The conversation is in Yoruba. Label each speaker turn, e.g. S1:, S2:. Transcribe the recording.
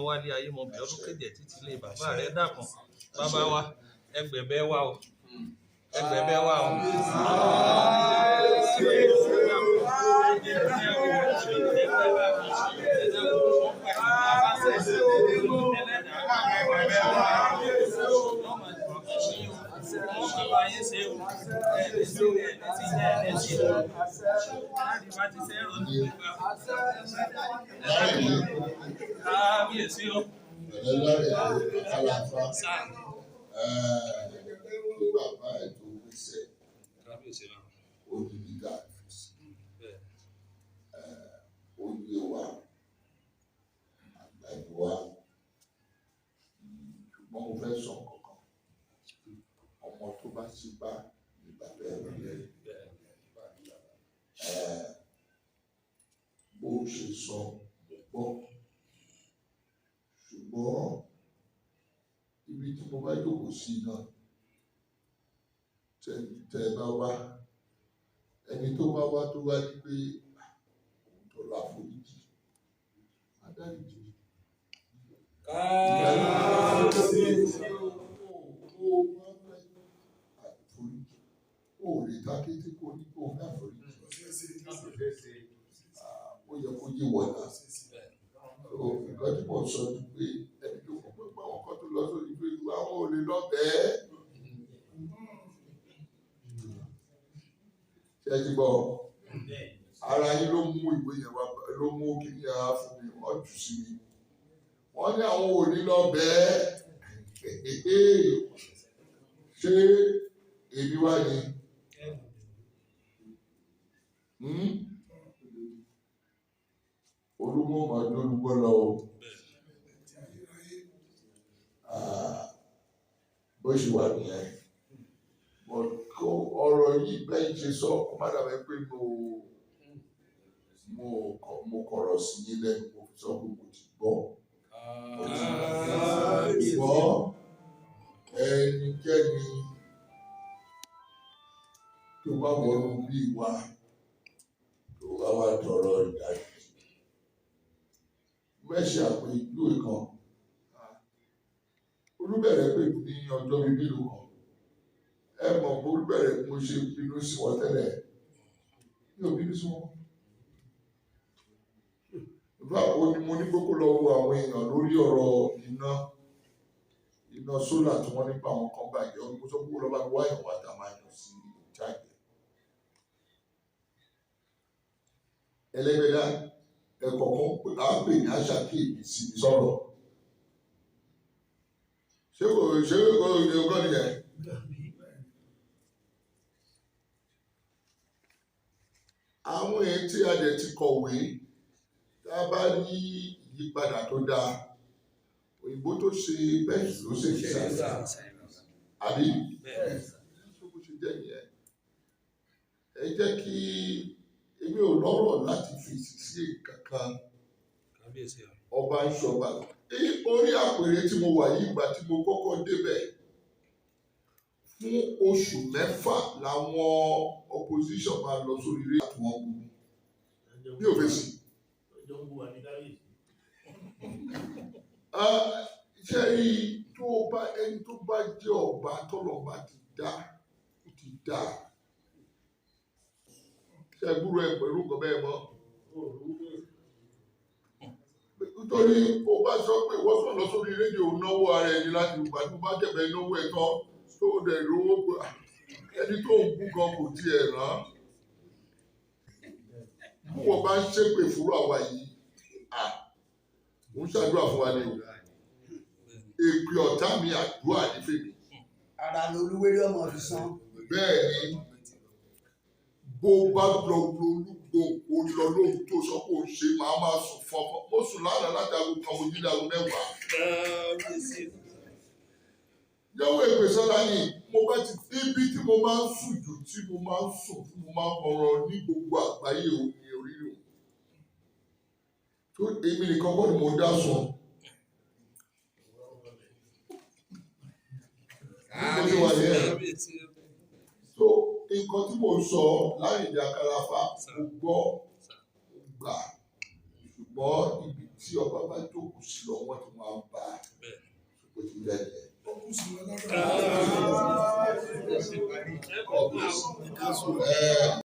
S1: Wálé ayé, mo bẹ̀ ọ́ lókè jẹ́ títí ilé bàbá rẹ̀. Dákun bàbá wa, ẹgbẹ̀bẹ̀ wa o, ẹgbẹ̀bẹ̀ wa o. Kábíyèsí o.
S2: Ẹlẹ́rìí àlàfà.
S1: Sáà.
S2: Kí bàbá ẹ̀ tó gbèsè
S1: Kábíyèsí náà.
S2: ó ní gíga àfìsí.
S1: Bẹ́ẹ̀.
S2: Ó yé wa, àgbà ni wá. Ṣùgbọ́n mo fẹ́ sọ kankan. Ọmọ tó bá sí bá ní bàbá ẹ̀ lọ́lẹ́.
S1: Bẹ́ẹ̀.
S2: Bó ṣe sọ mo gbọ́. Ṣùgbọ́n ibi tí mo bá jókòó sí náà, tẹ́ ẹ bá wá, ẹni tó bá wá tó wá ní pé òun tọrọ àforíjì, adáríjì.
S1: Kábíyèsí o.
S2: Ó máa ń fẹ́ àforíjì. Ó lè ta kété kó ní kó fẹ́ àforíjì. Ó yẹ kó yé wọ̀ náà.
S1: Bẹ́ẹ̀.
S2: So, nǹkan tí mo sọ ni pé ẹni tó kọ́ pé àwọn kan tó lọ sórí Facebook, àwọn ò lè lọ bẹ́ẹ̀. Ṣé ẹ ti gbọ́? Ara yín ló mú ìwé yẹn wá, ló mú kíní yẹn wá fún mi, wọ́n jù sí mi. Wọ́n ní àwọn ò ní lọ bẹ́ẹ̀. Ṣé èmi wá ni? Hmm? Olúmọ̀ máa dólúgbọ́ lọ o. Ah, bó ṣe wà nìyẹn. But kó ọ̀rọ̀ yìí bẹ́ẹ̀ ṣe sọ, kó má dàbẹ́ pé mo kọ̀rọ̀ sí yín lẹ́nu, mo fi sọ pé mo ti gbọ́. Mo ti gbọ́. Ẹnikẹ́ni tó bá wọnú bí wa tó bá wá tọrọ ìdáríjì. Mẹ́ṣẹ̀ àpèjúwe kan. Olúbẹ̀rẹ̀ pè mí ní ọjọ́ bíi mélòó kan. Ẹ mọ̀ pé Olúbẹ̀rẹ̀ mo ṣe bínú sí wọn tẹ́lẹ̀. Mi ò bínú sí wọn. Báwo ni mo ní pé kó lọ wo àwọn èèyàn lórí ọ̀rọ̀ iná iná sólà tí wọ́n nípa àwọn kan bàjẹ́, mo sọ pé kó lọ bá mi wá èèyàn wá tá a máa yàn sí ìjáde. Ẹlẹ́gbẹ̀dá ẹ̀kọ̀ọ̀kan á pè ní àṣà kí èmi sì ní sọ̀rọ̀. Ṣé kò ṣe kọ́ nìyẹn? Àwọn èyí tí a dẹ̀ ti kọ̀wé, tá a bá rí ìyípadà tó dáa, òyìnbó tó ṣe bẹ́ẹ̀ ló ṣe ṣe àbí
S1: Bẹ́ẹ̀.
S2: tó bó ṣe jẹ́ nìyẹn. Ẹ jẹ́ kí èmi ò lọ́rọ̀ láti fi sí kankan.
S1: Kábíyèsí o.
S2: Ọba ń ṣọba. Ní orí àpèrè tí mo wà yìí, ìgbà tí mo kọ́kọ́ débẹ̀, fún oṣù 6 làwọn opposition máa lọ sórí rédíò àti wọn bú mi. Mi ò fèsì. Ah, ṣé rí i, tó bá ẹni tó bá jẹ́ ọba tọ́lọ́ba ti dá, ó ti dá. Ṣé ẹ gbúrò ẹ pẹ̀lú nǹkan bẹ́ẹ̀ mọ́? Nítorí o bá sọ pé ìwọ sọ̀rọ̀ lọ sórí rédíò, náwó ara ẹni láti gbà tó bá dẹ̀bẹ̀ náwó ẹ̀ tán tó dẹ̀ rówó pé ẹni tó ń bú gan kò tiẹ̀ rán. Bí wọ́n bá ń ṣépè fúru àwa yìí, mò ń ṣàdúrà fún wa ni o. Èpè ọ̀tá mi àdúrà ní fèmí.
S3: Ara lolúwéré ọmọ fi san.
S2: Bẹ́ẹ̀ ni, bó bá lọ lolúgbò ó lọ lóhun tó sọ pé ó ṣe máa máa sùn fọkàn. Mo sùn lánàá láti aago 1, mo jí ní aago 10.
S1: Kábíyèsí o.
S2: Yọ̀wọ̀ èpè sọ́lá ni mo bá ti ibi tí mo máa ń sùn jù, tí mo máa ń sùn, tí mo máa ń ọ̀rọ̀ ní gbogbo àgbáyé òun ní orí òun. Tó èmi nìkan kọ́ ni mo dá sùn. Mo ti wà ní ẹ̀.
S1: Kábíyèsí o.
S2: So nǹkan tí mo sọ láì ní akarafa, mo gbọ́, mo gbà, ṣùgbọ́n ibi tí ọba bá jókòó sí lọ wọ́n ti máa. Ibẹ̀ nìyẹn.
S4: Ó kù sí wọn lọ́dọ̀.
S2: God bless.